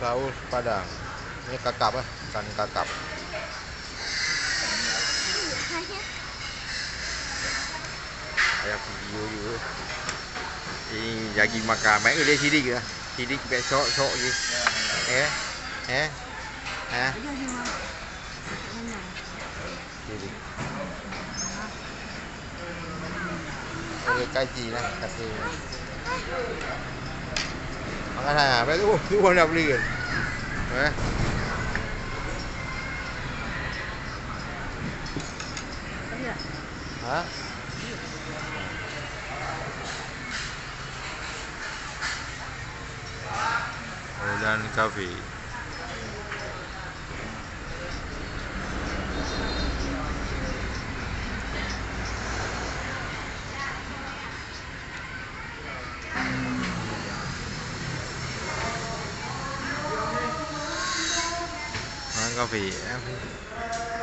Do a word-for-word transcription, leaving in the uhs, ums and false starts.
Saus Padang. Ini kakap, eh, ikan kakap. Ayah video juga. Ini lagi makan. Mai uleh sidik ke? Sidik bek sok-sok je. Eh? Eh? Eh? Jadi. Oke, kaji lah, kasih. Makan ha, baik tu, tu nak beli kan? Eh? Ha? Holan Cafe. Holan Cafe, eh.